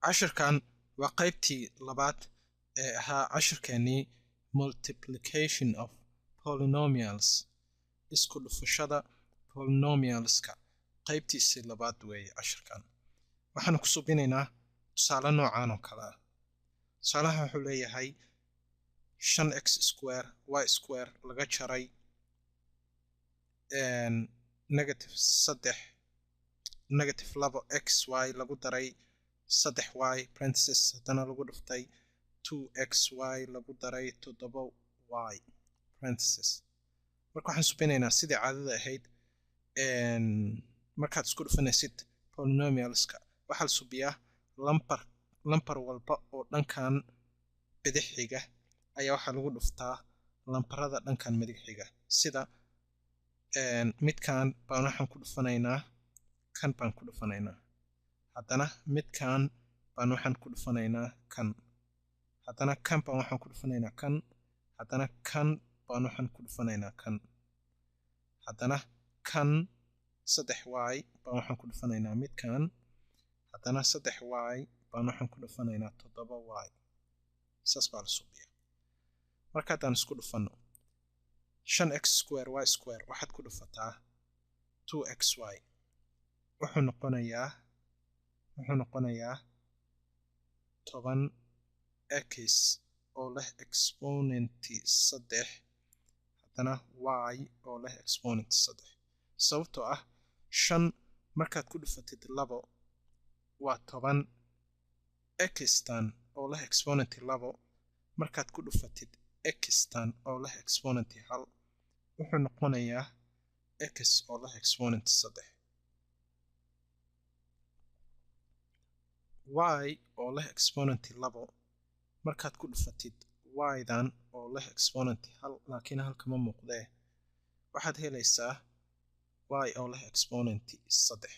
Cashirkan waa qaybtii labaad ee ahaa cashirkeenii multiplication of polynomials, isku dhufashada polynomialska qaybtiisii labaad weeye cashirkan. Waxaanu ku subinaynaa tusaale noocan oo kale ah. Tusaalaha wuxuu leeyahay 5x square y square laga jaray negative 3 negative 2 xy lagu daray 3y parenthesis haddana lagu dhuftay 2xy lagu daray 7y parenthesis. Marka waxaan subinaynaa sidii caadada ahayd markaad isku dhufanaysid polynomialska waxaa la subiyaa lambar walba oo dhankan bidix xiga ayaa waxaa lagu dhuftaa lambarada dhankan midig xiga. Sida midkan baan waxaan ku dhufanaynaa kan baan ku dhufanaynaa, haddana midkan baan waxaan ku dhufanaynaa kan, haddana kan baan waxaan ku dhufanaynaa kan, haddana kan baan waxaan ku dhufanaynaa kan, haddana kan 3y baan waxaan ku dhufanaynaa midkan, haddana 3y baan waxaan ku dhufanaynaa 7y. Saas baa la subiyaa. Marka haddaan isku dhufanno 5x square y square waxaad ku dhufataa 2xy wuxuu noqonayaa 10x oo leh exponent 3 haddana y oo leh exponent 3. Sababtoo ah 5 markaad ku dhufatid 2 waa 10, x-tan oo leh exponent 2 markaad ku dhufatid x-tan oo leh exponent 1 wuxuu noqonayaa x oo leh exponent 3. Y oo leh exponent 2 markaad ku dhufatid y-dan oo leh exponent 1 laakiin halka ma muuqdee waxaad helaysaa y oo leh exponent 3.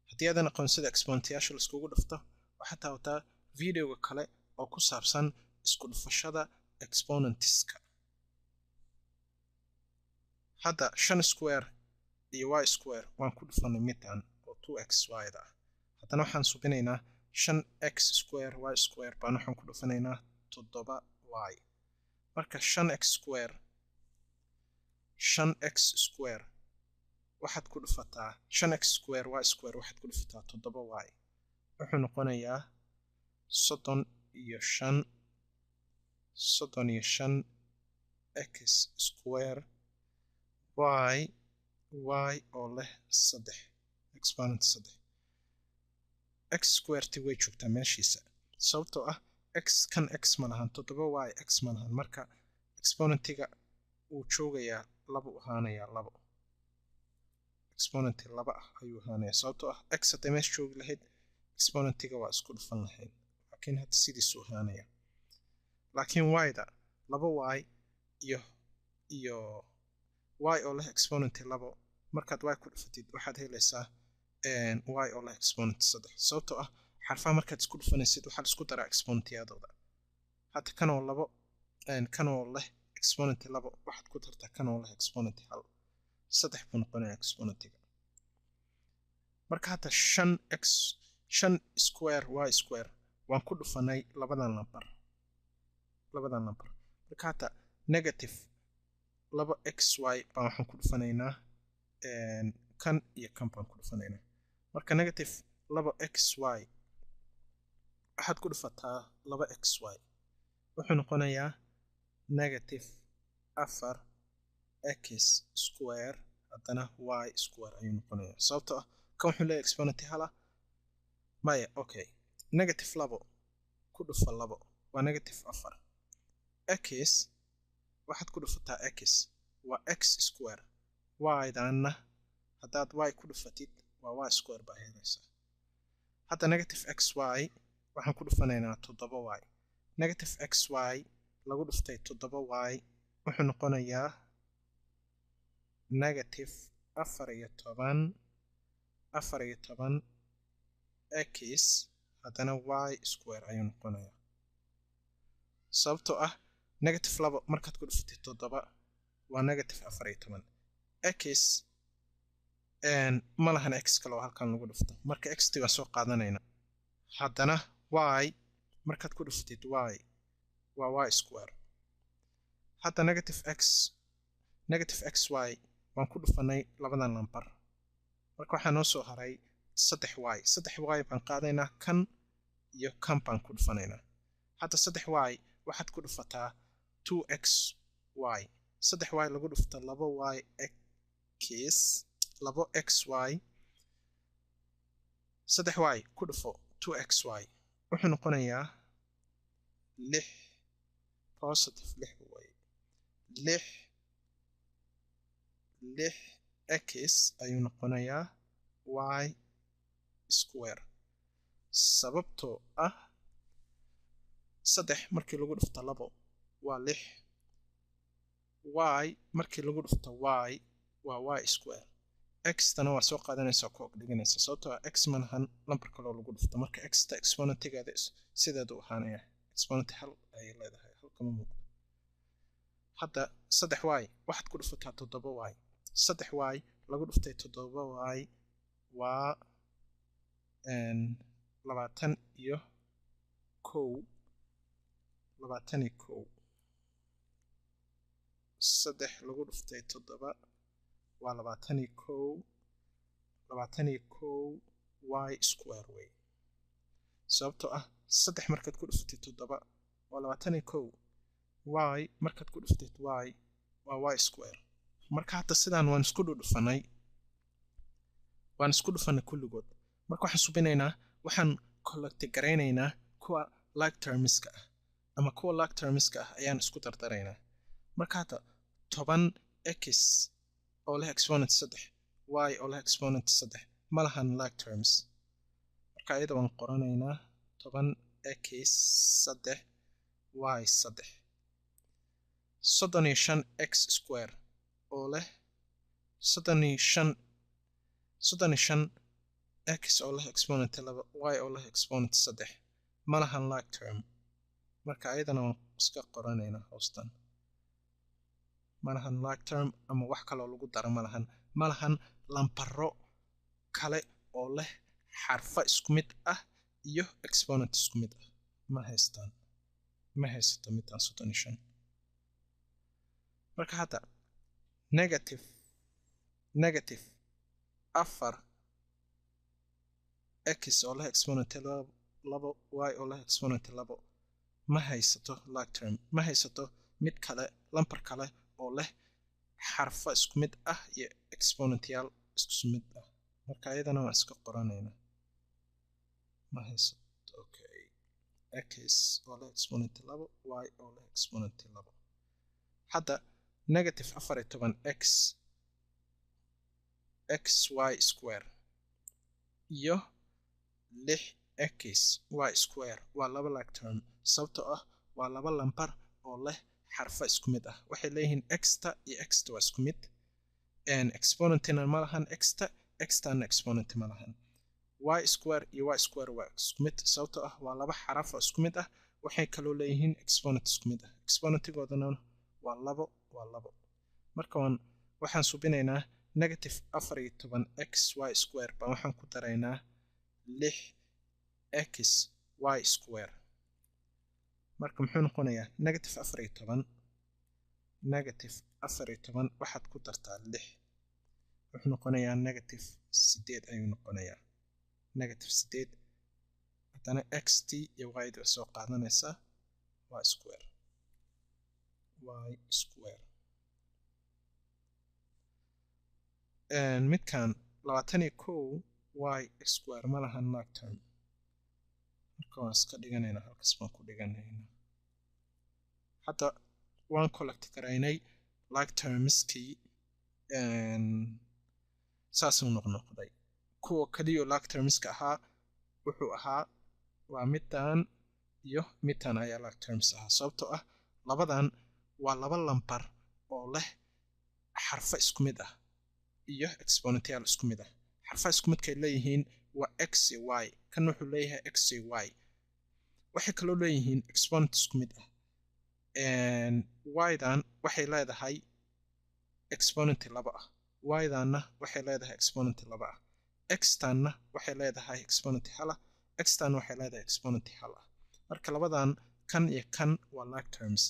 Haddii aadan aqoon sida exponentyaasha la iskugu dhufto, waxaad taabataa videoga kale oo ku saabsan isku dhufashada exponentska. Hadda 5 square iyo y square waan ku dhufanay midan oo 2xy da ah. Haddana waxaan subinaynaa 5x square y square baan waxaan ku dhufanaynaa 7y. Marka 5x square waxaad ku dhufataa 5x square y square waxaad ku dhufataa 7y wuxuu noqonayaa 35 x square y y oo leh 3 exponent 3. X square ti way joogtaa meeshiisa sababtoo ah x kan x ma lahan, 7y x ma lahan, marka exponentiga uu joogayaa 2 ahaanayaa 2 exponenti 2 ah ayuu ahaanayaa sababtoo ah x hadday meesha joogi lahayd exponentiga waa isku dhufan lahayd, laakiin hadda sidiisuu ahaanaya. Laakiin y-da 2y iyo y oo leh exponenti 2 markaad y ku dhufatid waxaad helaysaa y oo leh exponent 3 sababtoo ah xarfaha markaad isku dhufanaysid waxaa la isku daraa exponentiyadooda. Hadda kanoo 2 kanoo leh exponent 2 waxaad ku dartaa kanoo leh exponent 1 3 buu noqonayaa exponentiga. Marka hadda 5x 5 square y square waan ku dhufanay labadan lambar. Marka hadda negative 2xy baan waxaan ku dhufanaynaa kan iyo kan baan ku dhufanaynaa. Marka negative 2xy waxaad ku dhufataa 2xy wuxuu noqonayaa negative 4x square haddana y square ayuu noqonayaa sababtoo ah kan wuxuu leeyahay exponent 1 maya. Okay, negative 2 ku dhufa 2 waa negative 4, x waxaad ku dhufataa x waa x square, y-danna haddaad y ku dhufatid waa y square baa helaysaa. Hadda negative xy waxaan ku dhufanaynaa 7y, negative xy lagu dhuftay 7y wuxuu noqonayaa negative 14 x haddana y square ayuu noqonayaa sababtoo ah negative 2 markaad ku dhufatid 7 waa negative 14 x ma lahan x kale oo halkan lagu dhufto, marka x ti waan soo qaadanaynaa. Haddana y markaad ku dhufatid y waa y square. Hadda negative x, negative x y waan ku dhufanay labadan lambar. Marka waxaa noo soo haray saddex y. Saddex y baan qaadaynaa, kan iyo kan baan ku dhufanaynaa. Hadda saddex y waxaad ku dhufataa two x y. Saddex y lagu dhufta labo y x, labo x y. Saddex y ku dhufo two x y wuxuu noqonayaa lix, positive lix way, lix lix x ayuu noqonayaa y square, sababtoo ah saddex markii lagu dhufto labo waa lix, y markii lagu dhufto y waa y square. X-tana waa soo qaadanaysaa, ku og dhiganaysa, sababtoo ah x ma lahan lambar kaloo lagu dhufto. Marka x-ta exponentigeeda sideedu ahaanaya, exponent hal ayay leedahay, hal kama muuqdo. Hadda saddex y waxaad ku dhufataa toddoba y. Saddex y lagu dhuftay toddoba y waa 21, 21. Saddex lagu dhuftay toddoba waa 21, 21 y square way, sababtoo ah saddex markaad ku dhufatid toddoba waa 21, y markaad ku dhufatid y waa y square. Marka hadda sidaan waan isku dhudhufanay, waan isku dhufanay kulligood. Marka waxaan subinaynaa, waxaan collect garaynaynaa kuwa like termska ah, ama kuwa like termska ah ayaan isku dardaraynaa. Marka hadda 10 x oo leh exponent saddex, y oo leh exponent saddex ma lahan like terms. Marka iyada waan qoranaynaa, 10 x saddex y saddex. 35 x square oo leh 35, 35 x oo leh exponent laba, y oo leh exponent saddex ma lahan like term. Marka ayadana waan iska qoranaynaa hoostan. Ma lahan like term ama wax kaloo lagu daro ma lahan, ma lahan lambaro kale oo leh xarfo isku mid ah iyo exponent isku mid ah ma haystaan, ma haysato midaan 35. Marka hadda negative afar x oo leh exponent labo, y oo leh exponent labo ma haysato like term, ma haysato mid kale, lambar kale oo leh xarfo isku mid ah iyo exponentyaal isku mid ah. Marka ayadana waan iska qoranaynaa, ma haysato. Okay, x oo leh exponent labo, y oo leh exponent labo. Hadda negative 14 x x y square iyo lix x y square waa laba like term, sababtoo ah waa laba lambar oo leh xarfo isku mid ah. Waxay leeyihiin xta iyo xta waa isku mid, exponentina ma lahan xta, xtana exponent ma lahan. Y square iyo y square waa isku mid, sababtoo ah waa laba xaraf oo isku mid ah. Waxay kaloo leeyihiin exponent isku mid ah, exponentigoodana waa labo, waa labo. Marka waan waxaan subinaynaa negative 14 x y square baan waxaan ku daraynaa lix x y square. Marka muxuu noqonayaa? Negative 14, negative 14 waxaad ku dartaa lix wuxuu noqonayaa negative sideed ayuu noqonayaa, negative sideed. Haddana x t iyo y da soo qaadanaysaa, waa square, y square. Midkan 21 y square ma lahan like term. Marka waan iska dhiganaynaa, halkaas baan ku dhiganaynaa. Hadda waan collect garaynay like termskii, saasuu noqnoqday. Kuwa kaliyo like termska ahaa wuxuu ahaa waa middan iyo middan ayaa like terms ahaa, sababtoo ah labadan waa laba lambar oo leh xarfo isku mid ah iyo exponentyaal isku mid ah. Xarfaha isku midkay leeyihiin waa x iyo y, kan wuxuu leeyahay x iyo y. Waxay kaloo leeyihiin exponent isku mid ah. Y-dan waxay leedahay exponent laba ah, y-danna waxay leedahay exponent laba ah, x-tanna waxay leedahay exponent hala, X-tan waxay leedahay exponent 1 ah. Marka labadan, kan iyo kan, waa like terms,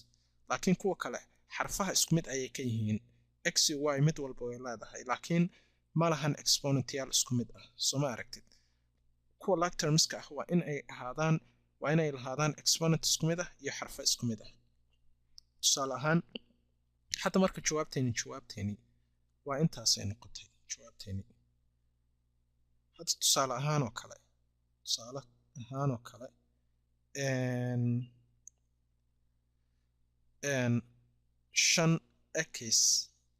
laakiin kuwa kale xarfaha isku mid ayay ka yihiin. X iyo Y mid walba way leedahay, laakiin ma lahan exponentyaal isku mid ah. Soo ma aragtid? Kuwa like termska ah waa inay lahaadaan exponent isku mid ah iyo xarfo isku mid ah. Tusaale ahaan hadda marka jawaabteeni waa intaasay noqotay jawaabteeni. Hadda tusaale ahaan oo kale 5 x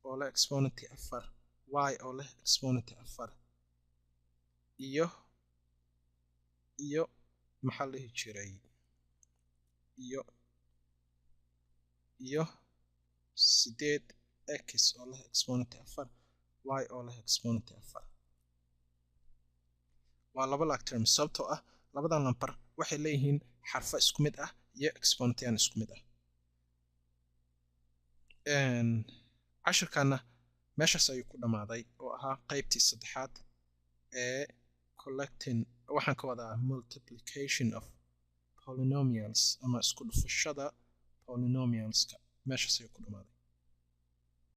oo leh exponent 4, y oo leh exponent 4 iyo maxaa la dhihi jiray, iyo 8 x oo leh exponent 4, y oo leh exponent 4, waa laba like term, sababtoo ah labadan lambar waxay leeyihiin xarfo isku mid ah iyo exponentyaal isku mid ah. Cashirkaana meeshaas ayuu ku dhammaaday, oo ahaa qeybtii saddexaad ee collecting, waxaan ka wadaa multiplication of polynomials ama isku dhufashada polynomialska. Meeshaas ayuu ku dhammaaday.